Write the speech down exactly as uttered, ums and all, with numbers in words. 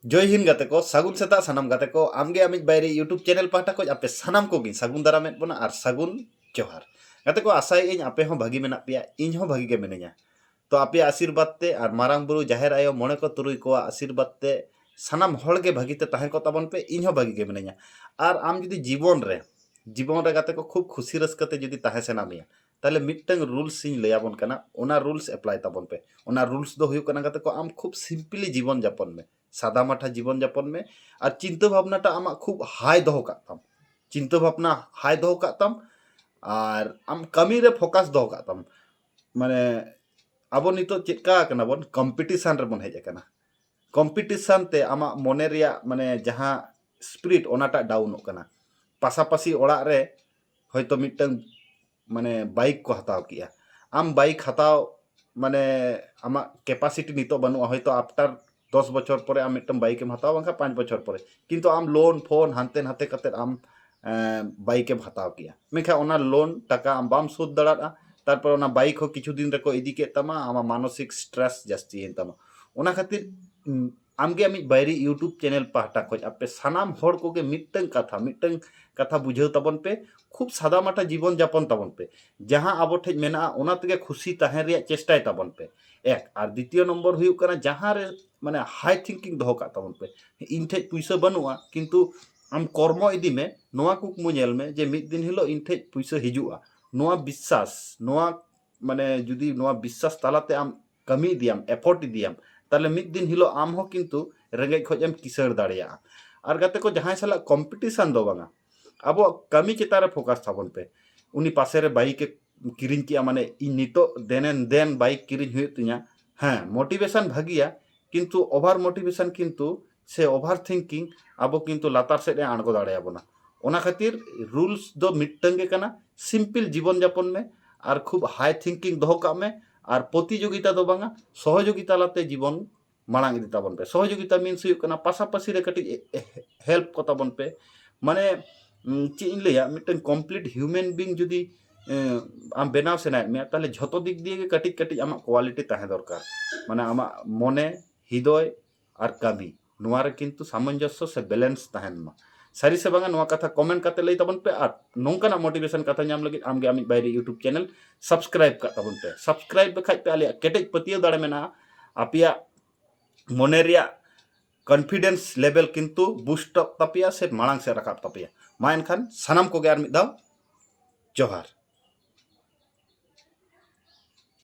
ᱡᱚᱭ ᱦᱤᱱᱫ ᱜᱟᱛᱮ ᱠᱚ, ᱥᱟᱹᱜᱩᱱ ᱥᱮᱛᱟᱜ ᱥᱟᱱᱟᱢ ᱜᱟᱛᱮ ᱠᱚ᱾ ᱟᱢᱜᱮ ᱟᱢᱤᱡ ᱵᱟᱭᱨᱤ YouTube ᱪᱮᱱᱮᱞ ᱯᱟᱦᱴᱟ ᱠᱷᱚᱱ ᱟᱯᱮ ᱥᱟᱱᱟᱢ ᱠᱚᱜᱮᱧ ᱥᱟᱹᱜᱩᱱ ᱫᱟᱨᱟᱢᱮᱫ ᱵᱚᱱᱟ ᱟᱨ ᱥᱟᱹᱜᱩᱱ ᱡᱚᱦᱟᱨ᱾ ᱜᱟᱛᱮ ᱠᱚ, ᱟᱥᱟᱭᱮᱫ ᱟᱹᱧ ᱟᱯᱮ ᱦᱚᱸ ᱵᱷᱟᱹᱜᱤ ᱢᱮᱱᱟᱜ ᱯᱮᱭᱟ, ᱤᱧ ᱦᱚᱸ ᱵᱷᱟᱹᱜᱤ ᱜᱮ ᱢᱤᱱᱟᱹᱧᱟ᱾ ᱛᱚ ᱟᱯᱮᱭᱟᱜ ᱟᱥᱤᱨᱵᱟᱫᱽ ᱛᱮ ᱟᱨ ᱢᱟᱨᱟᱝ ᱵᱩᱨᱩ, ᱡᱟᱦᱮᱨ ᱟᱭᱳ, ᱢᱚᱬᱮ ᱠᱚ ᱛᱩᱨᱩᱭ ᱠᱚᱣᱟᱜ ᱟᱥᱤᱨᱵᱟᱫᱽ ᱛᱮ ᱥᱟᱱᱟᱢ ᱦᱚᱲ ᱜᱮ ᱵᱷᱟᱹᱜᱤ ᱛᱮ ᱛᱟᱦᱮᱸ ᱠᱚᱜ ᱛᱟᱵᱚᱱ ᱯᱮ, ᱤᱧ ᱦᱚᱸ ᱵᱷᱟᱹᱜᱤ ᱜᱮ ᱢᱤᱱᱟᱹᱧᱟ᱾ ᱟᱨ ᱟᱢ ᱡᱩᱫᱤ ᱡᱤᱵᱚᱱ ᱨᱮ, ᱡᱤᱵᱚᱱ ᱨᱮ ᱜᱟᱛᱮ ᱠᱚ ᱠᱷᱩᱵ ᱠᱷᱩᱥᱤ ᱨᱟᱹᱥᱠᱟᱹ ᱛᱮ ᱡᱩᱫᱤ ᱛᱟᱦᱮᱸ ᱥᱟᱱᱟ ᱢᱮᱭᱟ, ᱛᱟᱦᱞᱮ ᱢᱤᱫᱴᱟᱝ ᱨᱩᱞᱥ ᱤᱧ ᱞᱟᱹᱭᱟᱵᱚᱱ ᱠᱟᱱᱟ, ᱚᱱᱟ ᱨᱩᱞᱥ ᱮᱯᱞᱟᱭ ᱛᱟᱵᱚᱱ ᱯᱮ᱾ ᱚᱱᱟ ᱨᱩᱞᱥ ᱫᱚ ᱦᱩᱭᱩᱜ ᱠᱟᱱᱟ ᱜᱟᱛᱮ ᱠᱚ, ᱟᱢ ᱠᱷᱩᱵ ᱥᱤᱢᱯᱞᱤ ᱡᱤᱵᱚᱱ ᱡᱟᱯᱚᱱ ᱢᱮ, ᱥᱟᱫᱟ ᱢᱟᱴᱷᱟ ᱡᱤᱵᱚᱱ ᱡᱟᱯᱚᱱ ᱢᱮ᱾ ᱟᱨ ᱪᱤᱱᱛᱟᱹ ᱵᱷᱟᱵᱱᱟᱴᱟ ᱟᱢᱟᱜ ᱠᱷᱩᱵ ᱦᱟᱭ ᱫᱚᱦᱚ ᱠᱟᱜ ᱛᱟᱢ, ᱪᱤᱱᱛᱟᱹ ᱵᱷᱟᱵᱱᱟ ᱦᱟᱭ ᱫᱚᱦᱚ ᱠᱟᱜ ᱛᱟᱢ, ᱟᱨ ᱟᱢ ᱠᱟᱹᱢᱤ ᱨᱮ ᱯᱷᱳᱠᱟᱥ ᱫᱚᱦᱚ ᱠᱟᱜ ᱛᱟᱢ᱾ ᱢᱟᱱᱮ ᱟᱵᱚ ᱱᱤᱛᱚᱜ ᱪᱮᱫ ᱠᱟ ᱠᱟᱱᱟ ᱵᱚᱱ, ᱠᱚᱢᱯᱤᱴᱤᱥᱟᱱ ᱨᱮᱵᱚᱱ ᱦᱮᱡ ᱟᱠᱟᱱᱟ᱾ ᱠᱚᱢᱯᱤᱴᱤᱥᱟᱱ ᱛᱮ ᱟᱢᱟᱜ ᱢᱚᱱᱮ ᱨᱮᱭᱟᱜ ᱢᱟᱱᱮ ᱡᱟᱦᱟᱸ ᱥᱯᱤᱨᱤᱴ, ᱚᱱᱟᱴᱟᱜ ᱰᱟᱣᱩᱱᱚᱜ ᱠᱟᱱᱟ᱾ ᱯᱟᱥᱟᱯᱟᱥᱤ ᱚᱲᱟᱜ ᱨᱮ ᱦᱚᱭᱛᱳ ᱢᱤᱫᱴᱟᱝ ᱢᱟᱱᱮ ᱵᱟᱭᱤᱠ ᱠᱚ ᱦᱟᱛᱟᱣ ᱠᱮᱜᱼᱟ, ᱟᱢ ᱵᱟᱭᱤᱠ ᱦᱟᱛᱟᱣ ᱢᱟᱱᱮ ᱟᱢᱟᱜ ᱠᱮᱯᱟᱥᱤᱴᱤ ᱱᱤᱛᱚᱜ ᱵᱟᱹᱱᱩᱜᱼᱟ, ᱦᱚᱭᱛᱳ ᱟᱯᱴᱟᱨ ᱫᱚᱥ ᱵᱚᱪᱷᱚᱨ ᱯᱚᱨᱮ ᱟᱢ ᱢᱤᱫᱴᱟᱝ ᱵᱟᱭᱤᱠ ᱮᱢ ᱦᱟᱛᱟᱣᱟ, ᱵᱟᱝᱠᱷᱟᱱ ᱯᱟᱸᱪ ᱵᱚᱪᱷᱚᱨ ᱯᱚᱨᱮ, ᱠᱤᱱᱛᱩ ᱟᱢ ᱞᱳᱱ ᱯᱷᱳᱱ ᱦᱟᱱᱛᱮ ᱱᱟᱛᱮ ᱠᱟᱛᱮᱫ ᱟᱢ ᱮᱸ, ᱵᱟᱭᱤᱠ ᱮᱢ ᱦᱟᱛᱟᱣ ᱠᱮᱜᱼᱟ, ᱢᱮᱱᱠᱷᱟᱱ ᱚᱱᱟ ᱞᱳᱱ ᱴᱟᱠᱟ ᱟᱢ ᱵᱟᱢ ᱥᱳᱫᱷ ᱫᱟᱲᱮᱭᱟᱜᱼᱟ᱾ ᱛᱟᱨᱯᱚᱨ ᱚᱱᱟ ᱵᱟᱭᱤᱠ ᱦᱚᱸ ᱠᱤᱪᱷᱩ ᱫᱤᱱ ᱨᱮᱠᱚ ᱤᱫᱤ ᱠᱮᱫ ᱛᱟᱢᱟ, ᱟᱢᱟᱜ ᱢᱟᱱᱚᱥᱤᱠ ᱥᱴᱨᱮᱥ ᱡᱟᱹᱥᱛᱤᱭᱮᱱ ᱛᱟᱢᱟ᱾ ᱚᱱᱟ ᱠᱷᱟᱹᱛᱤᱨ ᱩᱢ, ᱟᱢᱜᱮ ᱟᱢᱤᱡ ᱵᱟᱭᱨᱤ YouTube ᱪᱮᱱᱮᱞ ᱯᱟᱦᱴᱟ ᱠᱷᱚᱱ ᱟᱯᱮ ᱥᱟᱱᱟᱢ ᱦᱚᱲ ᱠᱚᱜᱮ ᱢᱤᱫᱴᱟᱝ ᱠᱟᱛᱷᱟ, ᱢᱤᱫᱴᱟᱝ ᱠᱟᱛᱷᱟ ᱵᱩᱡᱷᱟᱹᱣ ᱛᱟᱵᱚᱱ ᱯᱮ, ᱠᱷᱩᱵ ᱥᱟᱫᱟ ᱢᱟᱴᱟ ᱡᱤᱵᱚᱱ ᱡᱟᱯᱚᱱ ᱛᱟᱵᱚᱱ ᱯᱮ, ᱡᱟᱦᱟᱸ ᱟᱵᱚ ᱴᱷᱮᱡ ᱢᱮᱱᱟᱜᱼᱟ ᱚᱱᱟ ᱛᱮᱜᱮ ᱠᱷᱩᱥᱤ ᱛᱟᱦᱮᱸ ᱨᱮᱭᱟᱜ ᱪᱮᱥᱴᱟᱭ ᱛᱟᱵᱚᱱ ᱯᱮ᱾ ᱮᱠ᱾ ᱟᱨ ᱫᱤᱛᱤᱭᱚ ᱱᱚᱢᱵᱚᱨ ᱦᱩᱭᱩᱜ ᱠᱟᱱᱟ, ᱡᱟᱦᱟᱸ ᱨᱮ ᱢᱟᱱᱮ ᱦᱟᱭ ᱛᱷᱤᱝᱠᱤᱝ ᱫᱚᱦᱚ ᱠᱟᱜ ᱛᱟᱵᱚᱱ ᱯᱮ᱾ ᱤᱧ ᱴᱷᱮᱡ ᱯᱩᱭᱥᱟᱹ ᱵᱟᱹᱱᱩᱜᱼᱟ, ᱠᱤᱱᱛᱩ ᱟᱢ ᱠᱚᱨᱢᱚ ᱤᱫᱤ ᱢᱮ, ᱱᱚᱣᱟ ᱠᱩᱠᱢᱩ ᱧᱮᱞ ᱢᱮ ᱡᱮ ᱢᱤᱫ ᱫᱤᱱ ᱦᱤᱞᱳᱜ ᱤᱧ ᱴᱷᱮᱡ ᱯᱩᱭᱥᱟᱹ ᱦᱤᱡᱩᱜᱼᱟ᱾ ᱱᱚᱣᱟ ᱵᱤᱥᱥᱟᱥ, ᱱᱚᱣᱟ ᱢᱟᱱᱮ ᱡᱩᱫᱤ ᱱᱚᱣᱟ ᱵᱤᱥᱥᱟᱥ ᱛᱟᱞᱟᱛᱮ ᱟᱢ ᱠᱟᱹᱢᱤ ᱤᱫᱤᱭᱟᱢ, ᱮᱯᱷᱳᱨᱴ ᱤᱫᱤᱭᱟᱢ, ᱛᱟᱦᱞᱮ ᱢᱤᱫ ᱫᱤᱱ ᱦᱤᱞᱳᱜ ᱟᱢ ᱦᱚᱸ ᱠᱤᱱᱛᱩ ᱨᱮᱸᱜᱮᱡ ᱠᱷᱚᱡ ᱮᱢ ᱠᱤᱥᱟᱹᱬ ᱫᱟᱲᱮᱭᱟᱜᱼᱟ᱾ ᱟᱨ ᱜᱟᱛᱮ ᱠᱚ, ᱡᱟᱦᱟᱸᱭ ᱥᱟᱞᱟᱜ ᱠᱚᱢᱯᱤᱴᱤᱥᱟᱱ ᱫᱚ ᱵᱟᱝᱟ, ᱟᱵᱚᱣᱟᱜ ᱠᱟᱹᱢᱤ ᱪᱮᱛᱟᱱ ᱨᱮ ᱯᱷᱳᱠᱟᱥ ᱛᱟᱵᱚᱱ ᱯᱮ᱾ ᱩᱱᱤ ᱯᱟᱥᱮ ᱨᱮ ᱵᱟᱭᱤᱠ ᱮ ᱠᱤᱨᱤᱧ ᱠᱮᱜᱼᱟ, ᱢᱟᱱᱮ ᱤᱧ ᱱᱤᱛᱚᱜ ᱫᱮᱱ ᱮᱱ ᱫᱮᱱ ᱵᱟᱭᱤᱠ ᱠᱤᱨᱤᱧ ᱦᱩᱭᱩᱜ ᱛᱤᱧᱟ᱾ ᱦᱮᱸ, ᱢᱳᱴᱤᱵᱷᱮᱥᱚᱱ ᱵᱷᱟᱹᱜᱤᱭᱟ, ᱠᱤᱱᱛᱩ ᱳᱵᱷᱟᱨ ᱢᱳᱴᱤᱵᱷᱮᱥᱚᱱ ᱠᱤᱱᱛᱩ ᱥᱮ ᱳᱵᱷᱟᱨ ᱛᱷᱤᱝᱠᱤᱝ ᱟᱵᱚ ᱠᱤᱱᱛᱩ ᱞᱟᱛᱟᱨ ᱥᱮᱫ ᱮ ᱟᱬᱜᱚ ᱫᱟᱲᱮᱭᱟᱵᱚᱱᱟ᱾ ᱚᱱᱟ ᱠᱷᱟᱹᱛᱤᱨ ᱨᱩᱞᱥ ᱫᱚ ᱢᱤᱫᱴᱟᱝ ᱜᱮ ᱠᱟᱱᱟ, ᱥᱤᱢᱯᱤᱞ ᱡᱤᱵᱚᱱ ᱡᱟᱯᱚᱱ ᱢᱮ ᱟᱨ ᱠᱷᱩᱵ ᱦᱟᱭ ᱛᱷᱤᱝᱠᱤᱝ ᱫᱚᱦᱚ ᱠᱟᱜ ᱢᱮ ᱟᱨ ᱯᱨᱚᱛᱤᱡᱳᱜᱤᱛᱟ ᱫᱚ ᱵᱟᱝᱟ, ᱥᱚᱦᱚᱡᱳᱜᱤᱛᱟ ᱛᱟᱞᱟᱛᱮ ᱡᱤᱵᱚᱱ ᱢᱟᱲᱟᱝ ᱤᱫᱤ ᱛᱟᱵᱚᱱ ᱯᱮ᱾ ᱥᱚᱦᱚᱡᱳᱜᱤᱛᱟ ᱢᱤᱱᱥ ᱦᱩᱭᱩᱜ ᱠᱟᱱᱟ ᱯᱟᱥᱟᱯᱟᱥᱤ ᱨᱮ ᱠᱟᱹᱴᱤᱡ ᱦᱮᱞᱯ ᱠᱚ ᱛᱟᱵᱚᱱ ᱯᱮ᱾ ᱢᱟᱱᱮ ᱩᱸ, ᱪᱮᱫ ᱤᱧ ᱞᱟᱹᱭᱟ, ᱢᱤᱫᱴᱟᱝ ᱠᱚᱢᱯᱞᱤᱴ ᱦᱤᱭᱩᱢᱮᱱ ᱵᱤᱝ ᱡᱩᱫᱤ ᱮᱸ, ᱟᱢ ᱵᱮᱱᱟᱣ ᱥᱟᱱᱟᱭᱮᱫ ᱢᱮᱭᱟ, ᱛᱟᱦᱞᱮ ᱡᱷᱚᱛᱚ ᱫᱤᱠ ᱫᱤᱭᱮ ᱜᱮ ᱠᱟᱹᱴᱤᱡ ᱠᱟᱹᱴᱤᱡ ᱟᱢᱟᱜ ᱠᱳᱣᱟᱞᱤᱴᱤ ᱛᱟᱦᱮᱸ ᱫᱚᱨᱠᱟᱨ᱾ ᱢᱟᱱᱮ ᱟᱢᱟᱜ ᱢᱚᱱᱮ, ᱦᱤᱫᱚᱭ ᱟᱨ ᱠᱟᱹᱢᱤ, ᱱᱚᱣᱟ ᱨᱮ ᱠᱤᱱᱛᱩ ᱥᱟᱢᱚᱧᱡᱚᱥᱥᱚ ᱥᱮ ᱵᱮᱞᱮᱱᱥ ᱛᱟᱦᱮᱱ ᱢᱟ᱾ ᱥᱟᱹᱨᱤ ᱥᱮ ᱵᱟᱝᱟ, ᱱᱚᱣᱟ ᱠᱟᱛᱷᱟ ᱠᱚᱢᱮᱱᱴ ᱠᱟᱛᱮ ᱞᱟᱹᱭ ᱛᱟᱵᱚᱱ ᱯᱮ᱾ ᱟᱨ ᱱᱚᱝᱠᱟᱱᱟᱜ ᱢᱳᱴᱤᱵᱷᱮᱥᱚᱱ ᱠᱟᱛᱷᱟ ᱧᱟᱢ ᱞᱟᱹᱜᱤᱫ ᱟᱢᱜᱮ ᱟᱢᱤᱡ ᱵᱟᱭᱨᱤ ᱤᱭᱩᱴᱩᱵᱽ ᱪᱮᱱᱮᱞ ᱥᱟᱵᱥᱠᱨᱟᱭᱤᱵ ᱠᱟᱜ ᱛᱟᱵᱚᱱ ᱯᱮ᱾ ᱥᱟᱵᱥᱠᱨᱟᱭᱤᱵ ᱞᱮᱠᱷᱟᱡ ᱯᱮ ᱟᱞᱮᱭᱟᱜ ᱠᱮᱴᱮᱡ ᱯᱟᱹᱛᱭᱟᱹᱣ ᱫᱟᱲᱮ ᱢᱮᱱᱟᱜᱼᱟ, ᱟᱯᱮᱭᱟᱜ ᱢᱚᱱᱮ ᱨᱮᱭᱟᱜ ᱠᱚᱱᱯᱷᱤᱰᱮᱱᱥ ᱞᱮᱵᱮᱞ ᱠᱤᱱᱛᱩ ᱵᱩᱥᱴ ᱟᱯ ᱛᱟᱯᱮᱭᱟ ᱥᱮ ᱢᱟᱲᱟᱝ ᱥᱮᱫ ᱨᱟᱠᱟᱵ ᱛᱟᱯᱮᱭᱟ᱾ ᱢᱟ ᱮᱱᱠᱷᱟᱱ ᱥᱟᱱᱟᱢ ᱠᱚᱜᱮ ᱟᱨ ᱢᱤᱫ ᱫᱷᱟᱣ ᱡᱚᱦᱟᱨ᱾